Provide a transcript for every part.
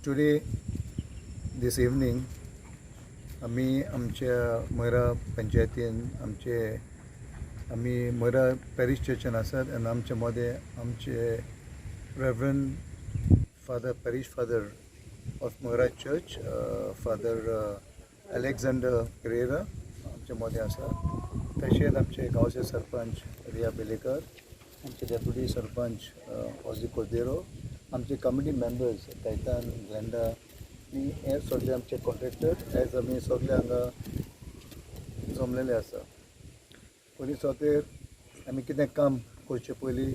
Today, this evening, आमी आमच्या मोयरा पंचायतीन आमचे आमी मोयरा पॅरीश चर्चीन आसात आनी आमचे मदें आमचे Reverend Father, parish father of Moira Church, Father Alexander Pereira आमचे मदें आसा. तशेंच आमचे गांवचे सरपंच रिया बेलेकर, आमचे डेप्युटी सरपंच ऑजी कोर्देरो, आमचे कमिटी मेंबर्स कैतान, ग्लेंडा आनी हे सगळे आमचे कॉन्ट्रॅक्टर एज आमी सगळे हांगा जमलेले आसा. पयलीं सोतेर आमी कितें काम करचे पयलीं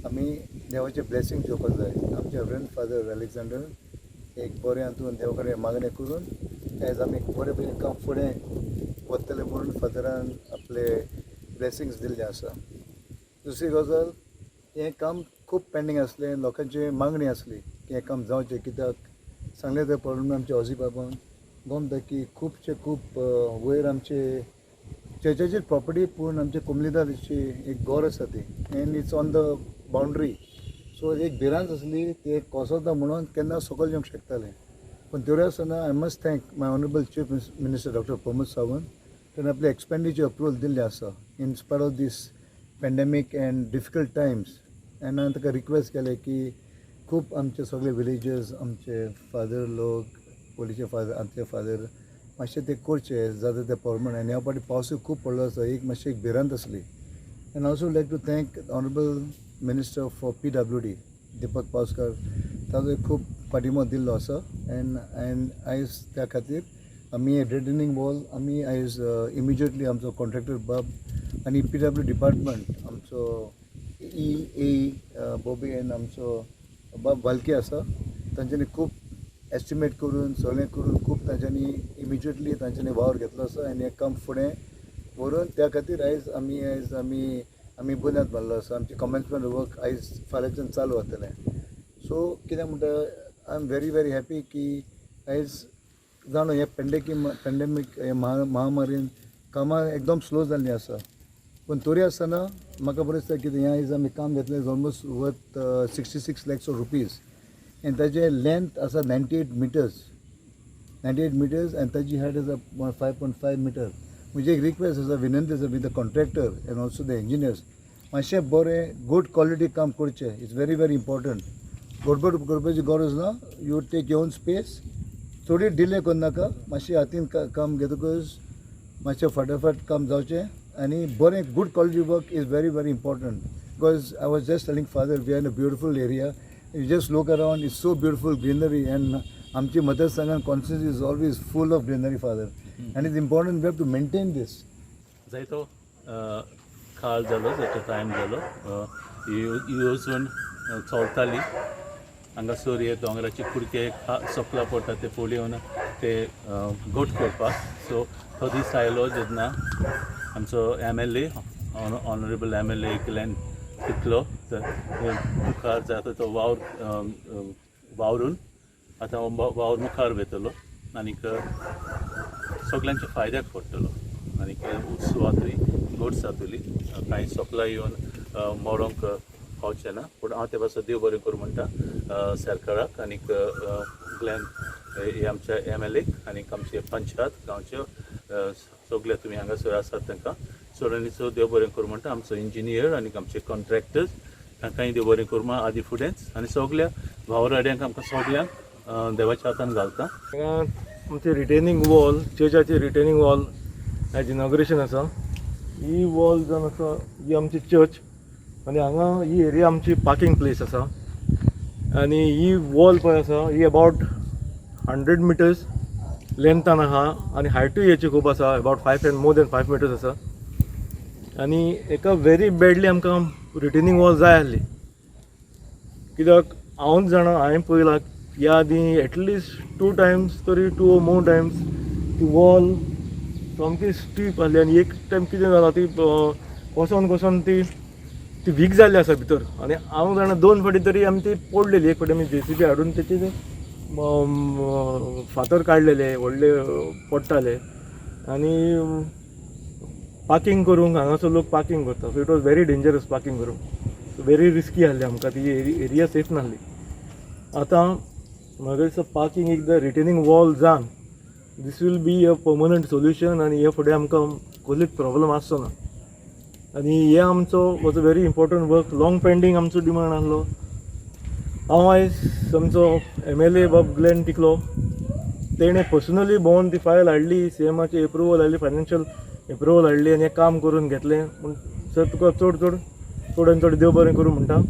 आमी देवाचें ब्लेसींग घेवपाक जाय. आमचे रेवरंड फादर अलेक्झांडर एक बरें हातून देवा कडेन मागणें करून एज आमी बरे भशेन काम फुडें वतले म्हणून फादरान आपले ब्लेसिंग्स दिल्ले आसा. दुसरी गजाल, हें काम खूब पेंडींग आसलें. लोकांची मागणी आसली की हें काम जावचें. कित्याक सांगलें तें प्रॉब्लम आमचे ऑजी बाबान गोमता की खुबशे खूब वयर आमचे चर्चाची प्रॉपर्टी, पूण आमचे कोमलीदाराची एक घर आसा ती and it's on the boundary, so एक भिरांत आसली ते कोसळता म्हणून, केन्ना सकयल येवंक शकतालें. पूण तरी आसतना I must thank my honourable Chief Minister Doctor Pramod Sawant. ताणें आपले एक्सपेंडिचर अप्रुवल दिल्लें आसा in spite of this pandemic and difficult times. And हांवें ताका रिक्वेस्ट केलें की खूब आमचे सगळे विलेजर्स, आमचे फादर लोक, पोलीचे फादर, आमचे फादर मातशें ते करचे जाता ते प्रमाणे. आनी ह्या फावटी पावसूय खूब पडलो आसा, एक मातशी एक भिरांत आसली. And also like to thank honourable Minister for PWD Deepak Pawaskar. ताजो खूब पाठिंबो दिल्लो आसा एंड एंड आयज त्या खातीर आमी रिटेनिंग वॉल आमी आयज इमिजिएटली आमचो कॉन्ट्रॅक्टर बाब आनी पीडब्ल्यू डिपार्टमेंट आमचो ई ए बॉबी एंड आमचो बाब वालकी आसा, तांच्यांनी खूब एस्टिमेट करून सगळें करून खूब तांच्यांनी इमिजिएटली तांच्यांनी वावर घेतलो आसा आनी हें काम फुडें व्हरून त्या खातीर आयज आमी बुन्याद मारलो आसा. आमचें कमेन्समेंट वर्क आयज फाल्यांच्यान चालू जातलें. सो कितें म्हणटा, I am very very happy की आयज जाणो हे पेंडेकी पेंडेमीक हे महामारीन कामां एकदम स्लो जाल्लीं आसा, पूण तरी आसतना म्हाका बरें दिसता कितें हें आयज आमी काम घेतलें, almost worth 66 lakhs of rupees आनी ताजें लेंथ आसा 98 meters, 98 meters आनी ताजी हायट आसा 5.5 meter. म्हणजे एक रिक्वेस्ट आसा, विनंती आसा with the contractor and also the engineers, मातशें बरें गुड क्वॉलिटी काम करचें. It's very very important. गडबड करपाची गरज ना. You take your own space. थोडी डिले करनाका, मातशें हातीन काम घेतकच मातशें फाटाफाट काम जावचें आनी बरें good quality work is very very important, because I was just telling Father, we are in a beautiful area. You just look around, it's so beautiful greenery, and आमची मतदारसंघान constituency is always full of greenery, Father, and it's important, we have to maintain this. जायतो काळ जालो, जायतो time जालो, ही येवजण चलताली. हांगासर हे दोंगराचे कुडके सकला पडटा ते पळोवन ते घट करपाक. सो तो दीस आयलो जेन्ना आमचो MLA, honourable MLA Glenn तितलो मुखार जाता तो वावर वावरून आतां वावर मुखार वयतलो आनीक सगल्यांच्या फायद्याक पडटलो आनीक सुवातूय घट जातली. कांय सकला येवन मरोंक पावचें ना. पूण हांव ते पासत देव बरें करूं म्हणटा सरकाराक आनीक ग्लॅन हे आमच्या एमएलएक आनीक आमचे पंचायत गांवच्यो सगळे तुमी हांगासर आसात तांकां सगळ्यांनी देव बरें करूं म्हणटा. आमचो इंजिनियर आनीक आमचे कॉन्ट्रॅक्टर्स तांकांय देव बरें करूं आदी फुडेंच आनी सगल्या वावराड्यांक आमकां सगल्यांक देवाच्या हातान घालता. हांगा आमचे रिटेनिंग वॉल, चर्चाची रिटेनिंग वॉल आयज इनॉग्रेशन आसा. ही वॉल जावन आसा ही आमची चर्च आनी हांगा ही एरिया आमची पार्किंग प्लेस आसा. आनी ही वॉल पळय आसा, ही अबावट 100 मिटर्स लेंथान आहा आनी हायटूय हेची खूब आसा, about 5 and more than 5 meters आसा. आनी एका व्हेरी बॅडली आमकां रिटेनिंग वॉल जाय आसली, कित्याक हांवूच जाणा, हांवें पळयलां ह्या आदीं एटलिस्ट टू टायम्स तरी, टू मोर टायम्स ती वॉल सामकी स्टीप आसली. आनी एक टायम कितें जालां, ती कोसोन कोसोन ती ती वीक जाल्ली आसा भितर. आनी हांव जाणा, दोन फावटी तरी आमी ती पडलेली. एक फावटी आमी जेसीबी हाडून तेचे ते फातर काडलेले व्हडले पडटाले. आनी पार्किंग करूंक हांगासर लोक पार्किंग करता, so it was very dangerous parking करूंक. सो व्हेरी रिस्की आहली आमकां ती एरिया, सेफ नासली. आतां म्हाका दिसता पार्किंग एकदां रिटेनिंग वॉल जावन this will be a permanent solution आनी हे फुडें आमकां कसलीच प्रॉब्लम आसचो ना. आनी हे आमचो was a very important work, long pending आमचो डिमांड आसलो. हांव आयज आमचो एम एल ए बाब ग्लॅन टिकलो, तेणें पर्सनली भोंवन ती फायल हाडली, सी एमाची एप्रुवल हाडली, फायनान्शियल एप्रुवल हाडली आनी हें काम करून घेतलें. पूण सर, तुका चड चड चड आनी चड देव बरें करूं म्हणटा.